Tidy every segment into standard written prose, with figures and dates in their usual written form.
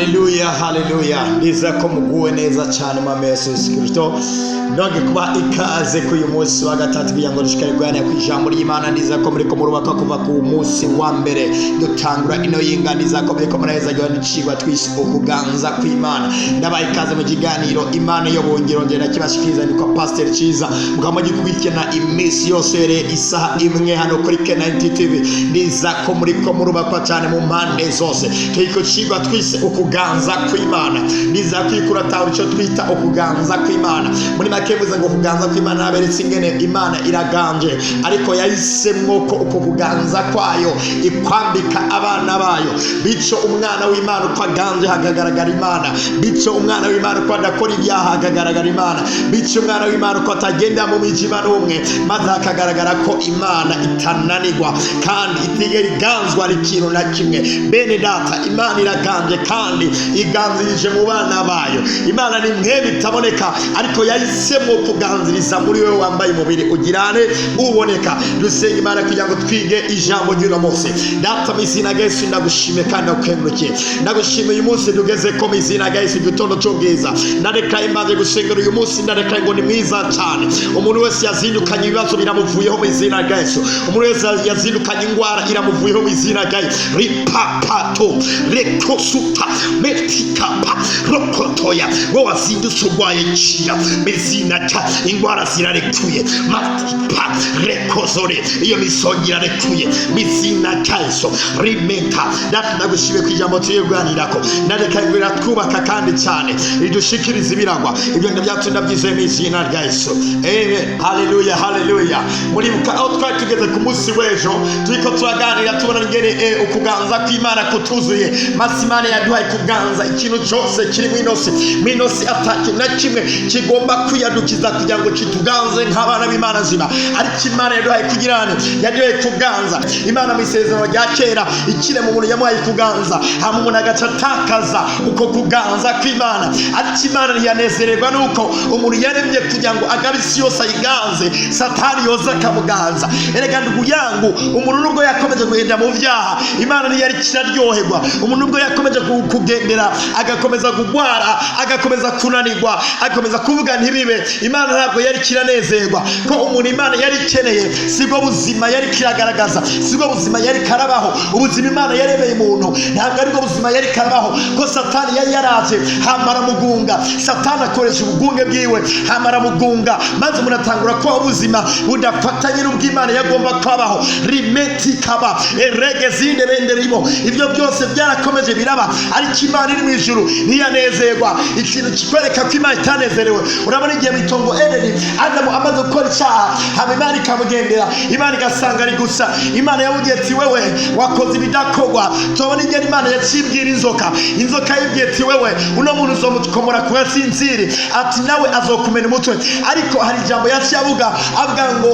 Haleluya, haleluya! Ndiza ko muguwe neza cyane mu Yesu Kristo. Nonge kuba ikaze ku uyu munsi wa gatatu kugira ngo dushikare kuganira ku ijambo ry'Imana. Ndiza ko muriko murubaka kuva ku munsi wa mbere dutangura ino yinga. Ndiza ko muriko muraheza n'icigwa twise ukuganza kw'Imana. Ndabaha ikaze mu kiganiro Imana yo bungiro. Ngenda kibashikiriza nitwa Pastor Ciza, mukaba mugikurikirana iminsi yose uhereye isaha 1 hano kuri K90 TV. Ndiza ko muriko murubakwa cyane mu mpande zose. Turi ku cigwa twise ukuganza kw'Imana. Ndiza kwikuratahura icyo twita ukuganza kw'Imana. Muri make mvuze ngo ukuganza kw'Imana, naberetse ingene Imana iraganje, ariko yahisemwo ko uko kuganza kwayo ikwambika abana bayo. Bityo umwana w'Imana uko aganje hakagaragara Imana, bityo umwana w'Imana uko adakora ibyaha hakagaragara Imana, bityo umwana w'Imana uko atagenda mu mwijima n'umwe, maze hakagaragara ko Imana itananirwa kandi itigera iganzwa n'ikintu na kimwe. Bene data, Imana iraganje kandi iganzirije mu bana bayo. Imana ni mwe bitaboneka, ariko yahisemo kuganziriza muri wewe wambaye umubiri ugirane uboneka. Dusenga Imana kugira ngo twige ijambo ry'uno munsi. Data, mu izina rya Yesu, ndagushimiye kandi ndagukengurukiye. Ndagushimiye uyu munsi tugeze ko mu izina rya Yesu, igitondo cy'ubwiza. Ndareka imbanze gusengera uyu munsi, ndareka ngo ni mwiza cyane. Umuntu wese yazindukanye ibibazo biramuvuyeho mu izina rya Yesu. Umuntu wese yazindukanye ingwara iramuvuyeho mu izina rya Yesu. Ripapato rekosuta metikapa rokotoya. Wowe wazindutse urwaye, kira mu izina rya ingwara zirarekuye. Matipa rekozore, iyo misongi irarekuye mu izina rya Yesu. Rimenta. Data, ndagushimiye ku ijambo tugiye kuganirako. Ndareka ngo iratwubaka kandi cyane ridushikiriza ibiragwa. Ibyo ndabyacu ndabyizeye mu izina rya Yesu, amen. Haleluya, haleluya! Muribuka aho twari tugeze ku munsi w'ejo? Turiko turaganira tubona ingene ukuganza kw'Imana kutuzuye, maze Imana yaduhaye kuganza ikintu cyose kiri mw'inosi. Mw'inosi ata kintu na kimwe kigomba kwiyadukiza kugira ngo kituganze nk'abana b'Imana nzima, ariko Imana yaduhaye kugirane, yaduhaye kuganza. Imana mu isezerano rya kera ikirema umuntu yamuhaye kuganza, hama umuntu agaca atakaza uko kuganza kw'Imana. Ariko Imana ntiyanezererwa nuko umuntu yaremye kugira ngo agabe isi yose ayiganze, Satani yoza akamuganza. Erega ndugu yangu, umuntu nubwo yakomeje kugenda mu vyaha, Imana ntiyari kiraryoherwa. Umuntu nubwo yakomeje kugendera, agakomeza kugwara, agakomeza kunanirwa, agakomeza kuvuga ntibibe, Imana ntabwo yari kiranezerwa ko umuntu Imana yari ikeneye sibwo buzima yari kiragaragaza, sibwo buzima yari karabaho. Ubuzima Imana yaremeye umuntu ntabwo aribwo buzima yari karabaho, ko Satani yari yaraje hamara mugunga. Satani akoresha ubugunge bwiwe hamara mugunga, maze umuntu atangura kubaho ubuzima budafatanye n'ubw'Imana yagomba kubaho. Rimeti kaba erege zinde benderimo. Ibyo byose byarakomeje biraba, ariko Imana iri mu ijuru ntiyanezerwa. Ikintu kikwereka ko Imana itanezerewe, urabona igihe mu itongo Edeni Adamu amaze gukora icyaha, hama Imana ikamugendera, Imana igasanga ari gusa. Imana yamubwiye ati: "Wewe wakoze ibidakorwa." Turabona ingene Imana yacibwira inzoka. Inzoka yibwiye ati: "Wewe uno muntu uzomukomora ku gatsintsiri," ati nawe azokumena umutwe. Ariko hari ijambo yaciye avuga, avuga ngo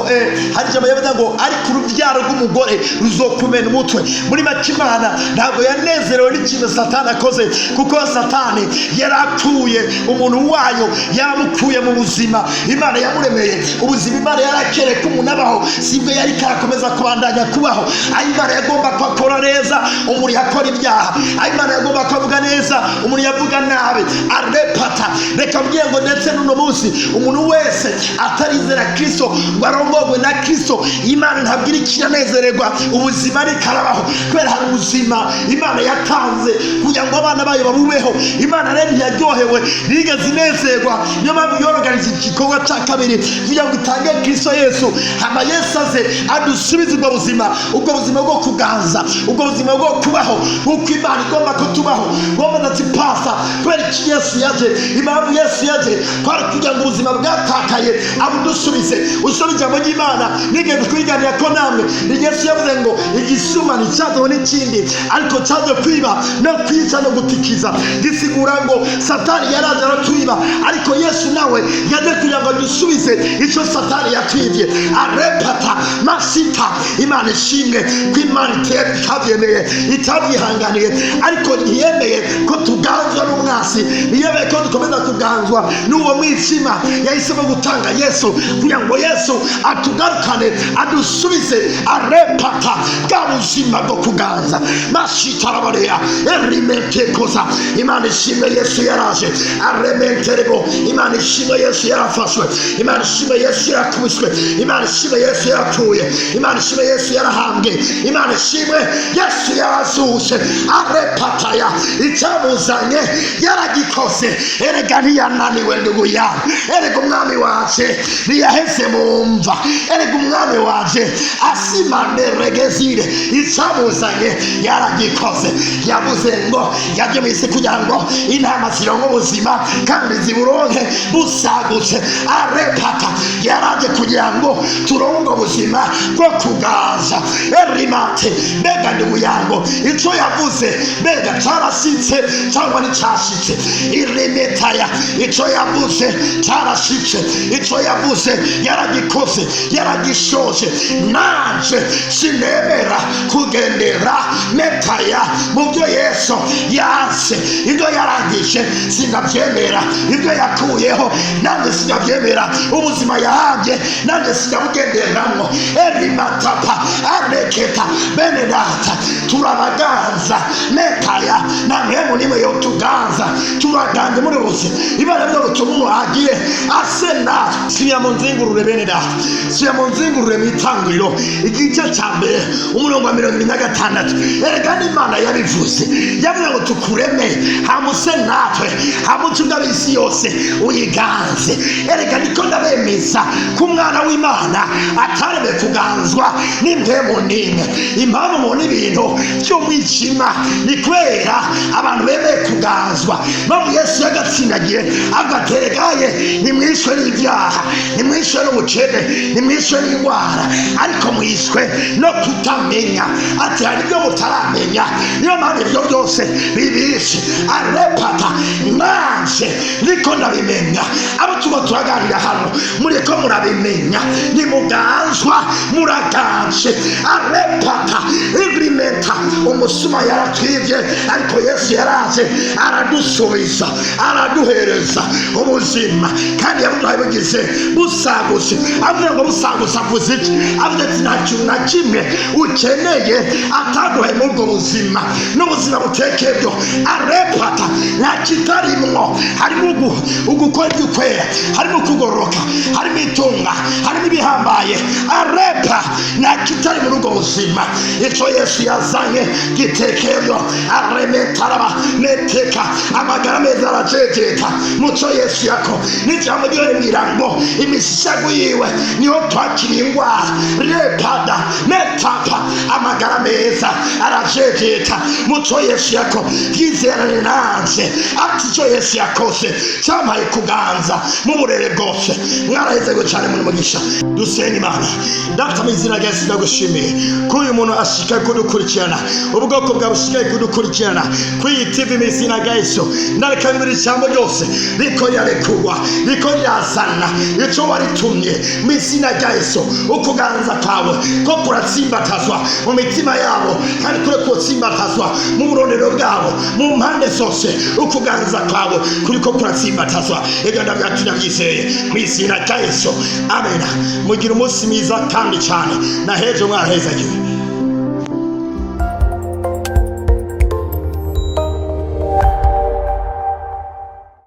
hari ijambo yavuga ngo: "Ariko urubyaro rw'umugore ruzokumena umutwe." Muri make, Imana ntabwo yanezerewe n'ikintu Satani akoze, kuko Satani yarakuye umuntu wayo, yaramukuye mu buzima Imana yamuremeye. Ubuzima Imana yarakereye ko umuntu abaho sibwo yari karakomeza kubandanya kubaho. Aho Imana yagomba ko akora neza, umuntu yakora ibyaha. Aho Imana yagomba ko avuga neza, umuntu yavuga nabi. Arepata. Reka mbwiye ngo ndetse n'uno munsi umuntu wese atarizera Kristo ngo arongorwe na Kristo, Imana ntabwo iri kiranezererwa ubuzima ariko arabaho, kubera hari ubuzima Imana yatanze kugira ngo abana bayo babubeho. Imana rero ntiyaryohewe, ntiyigeze inezerwa. Niyo mpamvu yoroganije igikorwa cya kabiri kugira ngo itange Kristo Yesu, hama Yesu aze adusubize ubwo buzima, ubwo buzima bwo kuganza, ubwo buzima bwo kubaho nk'uko Imana igomba kutubaho. Ngomba ati: "Pasa, kubera iki Yesu yaje?" Impamvu Yesu yaje kwari kugira ngo ubuzima bwatakaye abudusubize. Usome ijambo ry'Imana nigeze kwiganira ko namwe ni Yesu yavuze ngo igisuma nticyazeho n'ikindi ariko cyaje kwiba no kwica no gutikiza. Gisigura ngo Satani yaraje aratwiba, ariko Yesu nawe yaje kugira ngo adusubize icyo Satani yatwibye. Arepata masita. Imana ishimwe ko Imana iteka. itabyemeye, itabyihanganiye, ariko ntiyemeye ko tuganzwa n'umwasi, ntiyemeye ko dukomeza kuganzwa n'uwo mwijima. Yahisemo gutanga Yesu kugira ngo Yesu atugarukane, adusubize arepata bwa buzima bwo kuganza. Mashitarabareya erimentekoza. Imana ishimwe, Yesu yaraje arementerebo. Imana ishimwe, Yesu yarafashwe. Imana ishimwe, Yesu yarakubiswe. Imana ishimwe, Yesu yarapfuye. Imana ishimwe, Yesu yarahambwe. Imana ishimwe, Yesu yarazutse. Arepataya icyamuzanye yaragikoze. Erega ntiyananiwe, ndugu yawe. Erega umwami waje ntiyaheze mu mva. Erega umwami waje asimaneregezire icyamuzanye yaragikoze. Yavuze ngo yaje mu isi kugira ngo intama zironke ubuzima kandi ziburonke busagutse. Arepata yaraje kugira ngo turonke ubuzima bwo kuganza. Erimate, mbega ndugu yango, icyo yavuze mbega carashitse cyangwa nticyashitse? Irimetaya icyo yavuze carashitse. Icyo yavuze yaragikoze, yaragishoje. Nanje sinemera kugendera metaya mu byo Yesu yanse. Ibyo yarangije sinabyemera, ibyo yakuyeho nanjye sinabyemera, ubuzima yahabye nanjye sinabugenderamo. Erimatapa areketa, bene data, turabaganza metaya na mwemu nimwe yotuganza. Turaganze muri buzima. Ibara byo gutuma agire ase natwe. Siya mu nzingurure, bene data, siya mu nzingurure mu Itanguriro igice cya mbere, umurongo wa 76. Erega n'Imana yabivuze, yavuze ngo tukureme hamuse natwe, hamuce ubw'ab'isi yose uyiganze. Erega niko ndabemeza ko umwana w'Imana ataremwe kuganzwa n'impemu n'imwe. Impamvu mubona ibintu by'umwijima ni kubera abantu bemeye kuganzwa. Mpamvu Yesu yagatsindagiye agateregaye: nimwishwe n'ibyaha, nimwishwe n'ubukene, nimwishwe n'indwara, ariko mwishwe no kutamenya. Ati hari ibyo mutaramenya, niyo mpamvu ibyo byose bibishe. Arepata nanje niko ndabimenya. Abo tuba turaganira hano, muriko murabimenya, nimuganzwa, muraganje. Arepata irimenta umusuma yaratwibye, ariko Yesu yaraje aradusubiza, araduhereza ubuzima, kandi yabuduhaye bugize busagutse. Avuze ngo busagutse, avuze iki? Avuze ati nta kintu na kimwe ukeneye ataduhaye muri ubwo buzima, n'ubuzima butekebyo. Arepata nta kitarimwo. Harimo ugukora iby'ukwera, harimo kugororoka, harimo itunga, harimo ibihambaye. Arepa nta kitari muri ubwo buzima. Icyo Yesu yazanye gitekebyo. Aremetaraba meteka amagara meza arajejeta muco Yesu yako n'ijambo ryiwe rimbwira ngo imishago yiwe niho twakiriye indwara. Repada metapa amagara meza arajejeta muco Yesu yako. Byizerane nanje ati icyo Yesu yakoze cyampaye kuganza mu burere bwose. Mwarahezego cyane, muri mugisha. Dusenga Imana. Data, mu izina rya Yesu, ndagushimiye ko uyu muntu ashikaye kudukurikirana, ubwoko bwawe bushikaye kudukurikirana kuri iyi TV. Mu izina rya Yesu, ndareka buri ijambo ryose riko rirarekurwa, riko rirazana icyo waritumye. Mu izina rya Yesu, ukuganza kwawe ko kuratsimbatazwa mu mitima yabo, kandi kure kutsimbatazwa mu burondero bwabo mu mpande zose. Ukuganza kwawe kuriko kuratsimbatazwa. Ibyo ndabyacu ndabyizeye mu izina rya Yesu, amen. Mugira umunsi mwiza kandi cyane na hejo mwarahezagiwe.